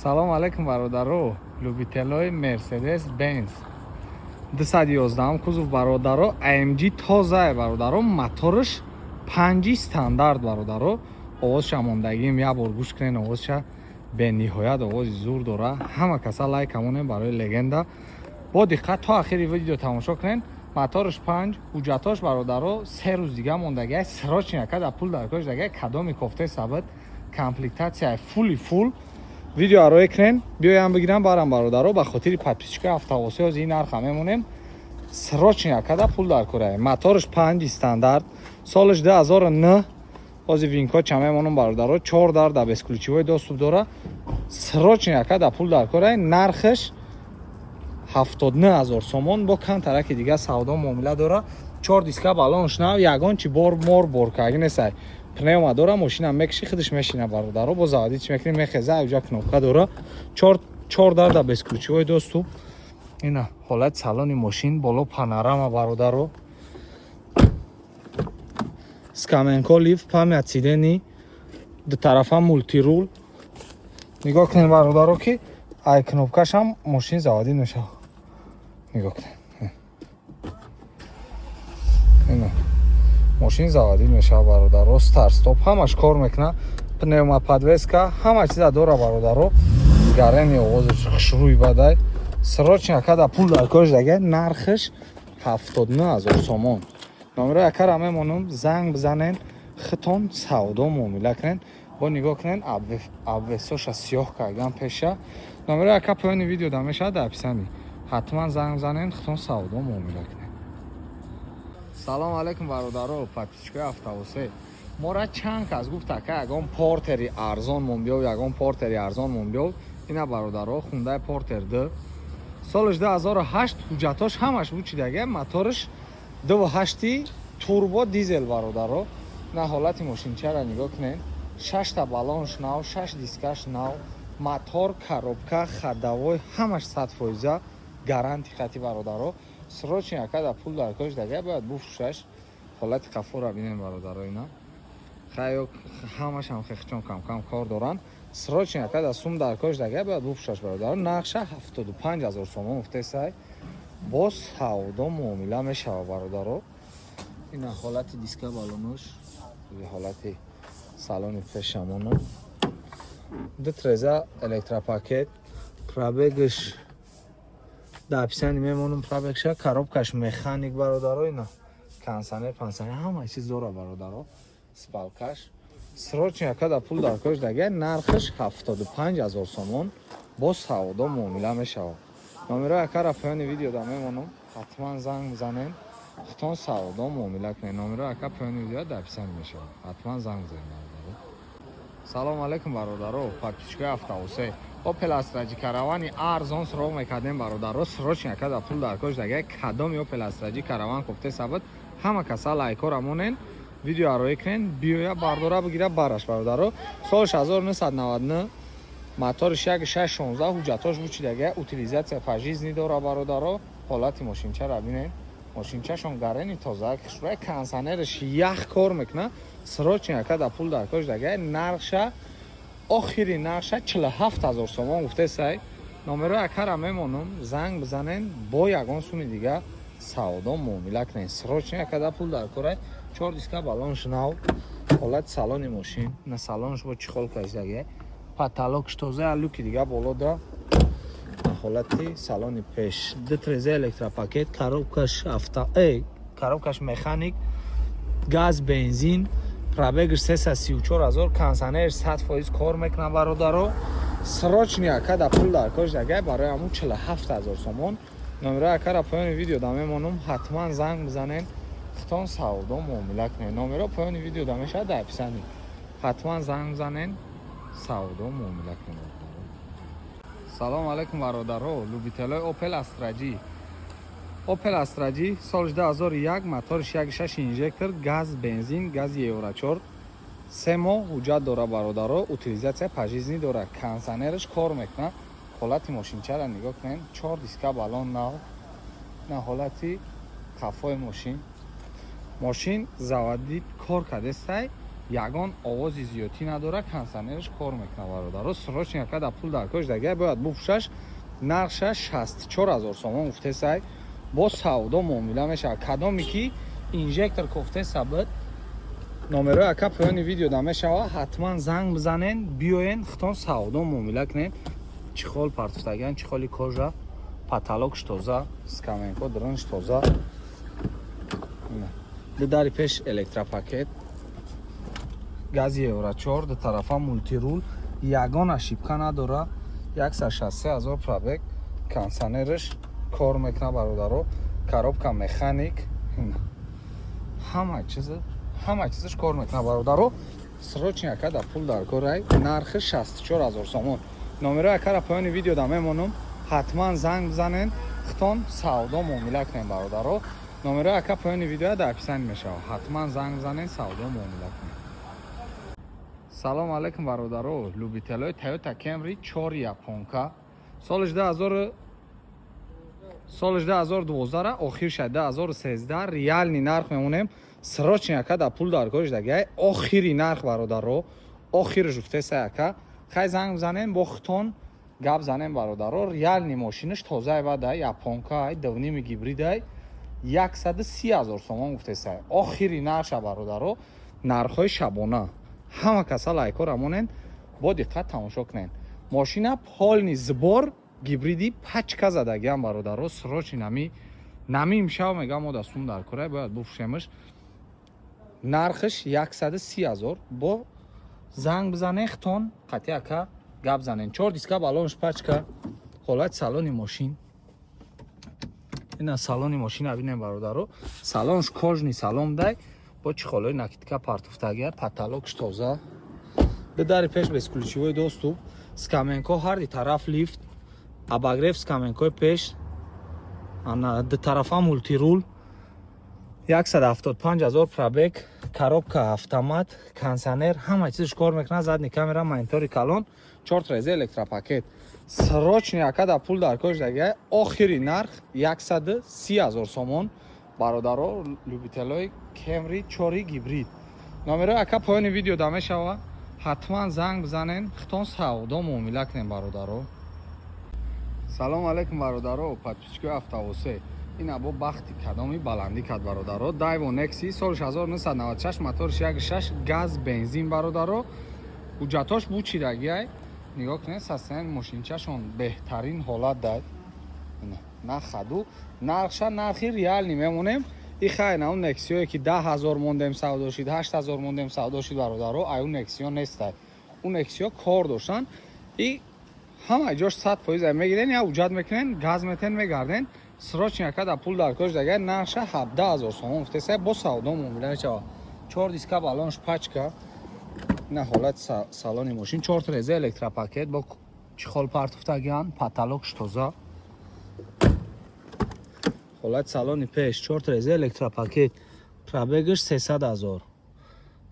Салом алейкум, бародаро, любителои Мерседес Бенз. 211 кузов, бародаро, AMG тозае, бародаро, моторш панҷи стандарт, бародаро. Овозша мондагим, як бор гӯш кунен овозша, бениҳоят овози зур дора. Ҳама каса лайк амонем барои легенда. Бо диққат то ахири видео тамошо кунен. Моторш панҷ, ҳуҷҷатош, бародаро, 3 рӯз дига мондагиай, срочно када пул дар кош дагай, кадоми кофтаи сабит, комплектация фулли фул. Видео ароe кунен, биёям бигирам барам, бародаро, ба хотири подписчикои Автоосиё ин нарха мемонем. Срочно када пул дар кора. Моторш панҷи стандарт, солаш 2009, ҳозир винкод ча мемонам, бародаро, чор дар да бесключевой доступ дора. Срочно када пул дар кора, нархаш 79 000 сомон, бо камтараки дига савдо муомила дора. Чор диска балонш нав, ягон чи бор мор боркаги несай. Пневма дора, мошина мекши, худаш мешина, бародаро, бо заводи чи мекунӣ, мехеза, уҷа кнопка дора. Чор дар да бесключевой доступ. Ина ҳолати салони мошин, боло панорама, бародаро. Скаменко лифт, память сидений, дутарафа мультируль. Нигоҳ кунед, бародаро, ки ай кнопкашам мошин заводӣ мешавад. Нигоҳ кунед. Ина мошин заводӣ мешавад, бародаро. Старт стоп ҳамаш кор мекунад, пневмоподвеска, ҳама чиза дора, бародаро. Гарени овозаш хушрӯй бадай. Срочно када пул дар корш дага, нархаш 79 000 сомон. Номеро якара мемонам, занг бизанен, хитон савдо муомила кунен. Бо нигоҳ кунен, обвесоша сиёҳ кардан пеша. Номеро яка поёни видео да мешавад, дар описании. Ҳатман занг бизанен, хитон савдо муомила кунен. Салом алейкум, бародаро, подписчикои Автоусе. Мора чанд кас гуфт, ака, ягон Портери арзон мон биёв, ягон Портери арзон мон биёв. Ина, бародаро, Хундай Портер 2, солаш 2008, ҳуҷҷатош ҳамаш бучидага, моторш 2.8 турбо дизел, бародаро. На ҳолати мошинчара нигоҳ кунед: шашта баллонш нав, шаш дискаш нав, мотор, коробка, ходовой ҳамаш 100%, гарантия хати, бародаро. Срочно акада пул дар кош дага, бояд буфурӯшаш. Ҳолати қафора бинем, бародаро. Ина хайё, ҳамашам хехчон камкам кор доранд. Срочно акада сум дар кош дага, бояд буфурӯшаш, бародаро. Нақша 75 000 сомон гуфтесай, боз савдо муомила мешава, бародаро. Ина ҳолати диска балонош, ҳолати салони пешамоно, ду треза электропакет. Пробегш дар описании мемонам, пробегша. Коробкаш механик, бародаро. Ина кондиционер, пансионер, ҳама чиз дора, бародаро, спалкаш. Срочно акада пул дар кош дага, нархаш 75 000 сомон, боз савдо муомила мешавад. Номерои акара поёни видео да мемонам, ҳатман занг бизанен, худтон савдо муомила кунед. Номерои ака поёни видео дар описании мешавад, ҳатман занг бизанед, бародаро. Салому алейкум, бародаро, подписчикои Автоусе. Опел Астра Джи Каравани арзон суроғ мекардем, бародаро. Срочно када пул дар кош дага, кадоми Опел Астра Джи Караван кофте сабад, ҳама каса лайкора монен, видео ароӣ кунен, биёя бардора бигира бараш, бародаро. Солш 1999, моторш 1616, ҳуҷҷатош бучидага, утилизация пожизненный дора, бародаро. Ҳолати мошинчара бинен, мошинчашон гарени тоза, кишваи, кондиционерш ях кор мекунад. Срочно када пул дар кош дага, нархша, охири нархша 47 000 сомон гуфтесай. Номерои акара мемонам, занг бизанен, бо ягон суми дига савдо муомила кунен. Срочно када пул дар корай. Чор диска балонш нав, ҳолати салони мошин на, салонш бо чехол кашидаги, потолокш тоза, люки дига боло да. Ҳолати салони пеш, ду треза электропакет, коробкаш авто, коробкаш механик, газ, бензин. Пробегш 334 000, кондиционер 100% кор мекунад, бародаро. Срочно акада пул дар кош дагай, барои ҳамун 47 000 сомон. Номерои акара поёни видео да мемонам, ҳатман занг бизанен, худтон савдо муомила кунед. Номеро поёни видео да мешавад, дар описании. Ҳатман занг бизанен, савдо муомила кунед. Салому алайкум, бародаро, любителои Опел Астра Джи. Опел Астра Джи соли 2001, моторш 1.6 инжектор, газ, бензин, гази Евро 4, 3 моҳ ҳуҷҷат дора, бародаро, утилизация пожизненный дора, кондиционерш кор мекунад. Ҳолати мошинчара нигоҳ кунед: чор диска балон нав. На ҳолати қафои мошин, мошин заводи кор кардестай. Ягон овози зиёдтӣ надора, кондиционерш кор мекунад, бародаро. Срочно яка да пул дар кош дага, бояд бупӯшаш. Нархша 64 ҳазор сомон гуфтесай, бо савдо муомила мешавад. Кадоме ки инжектор кофтеса буд, номерои ака поёни видео да мешавад, ҳатман занг бизанен, биёен, хитон савдо муомила кунен. Чехол партуфтагиан, чехоли кожа, потолокш тоза, скамейко дронш тоза. Ду дари пеш электропакет, гази Евро 4, ду тарафа мультируль, ягон ошибка надора, 163 ҳазор пробег, кондиционерш кор мекунад, бародаро, коробка механик, ҳама чизаш кор мекунад, бародаро. Срочно яка да пул дар корай, нархи 64 ҳазор сомон. Номерои акара поёни видео да мемонам, ҳатман занг бизанен, хитон савдо муомила кунем, бародаро. Номерои ака поёни видео дар описание мешавад, ҳатман занг бизанен, савдо муомила кунем. Салом алейкум, бародаро, любителои Toyota Camry 4 японка, соли 2000, соли 2012 охир шад, 2013. Реальный нарх мемонем. Срочно яка да пул дар кориш дагай, охири нарх, бародаро, охирш гуфтеса яка. Хай, занг бизанем, бо хитон гап занем, бародаро. Реальный мошинаш тозаи бадай, японка ай, дувними гибридай, 130 ҳазор сомон гуфтеса, охири нарша, бародаро. Нархҳои шабона, ҳама каса лайкора монен, бо диққат тамошо кунен. Мошина полный сбор, гибриди, пачка задагиам, бародаро. Срочно нами имшав мегам, мо да сум дар кора, бояд буфурӯшемаш. Нархаш 130 ҳазор. Бо занг бизанен, хитон қатъи ака гап занен. Чор диска, балонш пачка. Ҳолати салони мошин, ина салони мошина бинем, бародаро. Салонш кожаный салон дай, бо чехолои накидка партуфтагия, потолокш тоза, ду дари пеш бесключевой доступ, скамейко ҳарди тараф, лифт, обогрев скамейкои пеш, ана ду тарафа мультируль, 175 ҳазор пробег, коробка автомат, кондиционер, ҳама чизш кор мекунад, задний камера, монитори калон, чор тиреза электропакет. Срочно яка да пул дар кош дага, охири нарх 130 ҳазор сомон, бародаро, любителои Кемри чори гибрид. Номерои ака поёни видео да мешава, ҳатман занг бизанен, хитон савдо муомила кунем, бародаро. Салом алейкум, бародаро, подписчикои Автовосе. Ина бо бахти кадоми баландӣ кард, бародаро. Дайво Некси, соли 1996, моториш 1.6 газ бензин, бародаро. Ҳуҷҷатош бучидагиай. Нигоҳ кунед, состояние мошинчашон беҳтарин ҳолат дай, на хаду. Нархша нархи реальный мемонем. И хай, на он Нексиое ки 10 000 мондем, савдо шид, 8000 мондем, савдо шид, бародаро, ай он Нексио нестай. Он Нексио кор доштан и ҳама ҷош 100% мегирен, я ҳуҷҷат мекунен, газ метен, мегарден. Срочно яка да пул дар кош дага, нархша 17 000 сомон гуфтеса, бо савдо муомила мешава. Чор диска, балонш пачка. Ина ҳолати салони мошин, чор тиреза электропакет, бо чехол партуфтагиан, потолокш тоза. Ҳолати салони пеш, чор тиреза электропакет, пробегаш 300 ҳазор,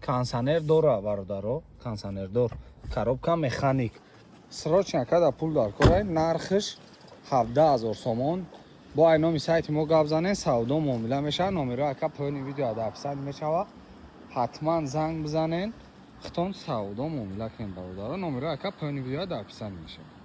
кондиционер дора, бародаро, кондиционердор, коробка механик. Срочно яка да пул дар корай, нархш 17 000 сомон. Бо ай номи сайти мо гап занен, савдо муомила мешавад. Номеро ака поёни видео дар описание мешавад, ҳатман занг бизанен, хитон савдо муомила кунем, бародаро. Номеро ака поёни видео дар описание мешавад.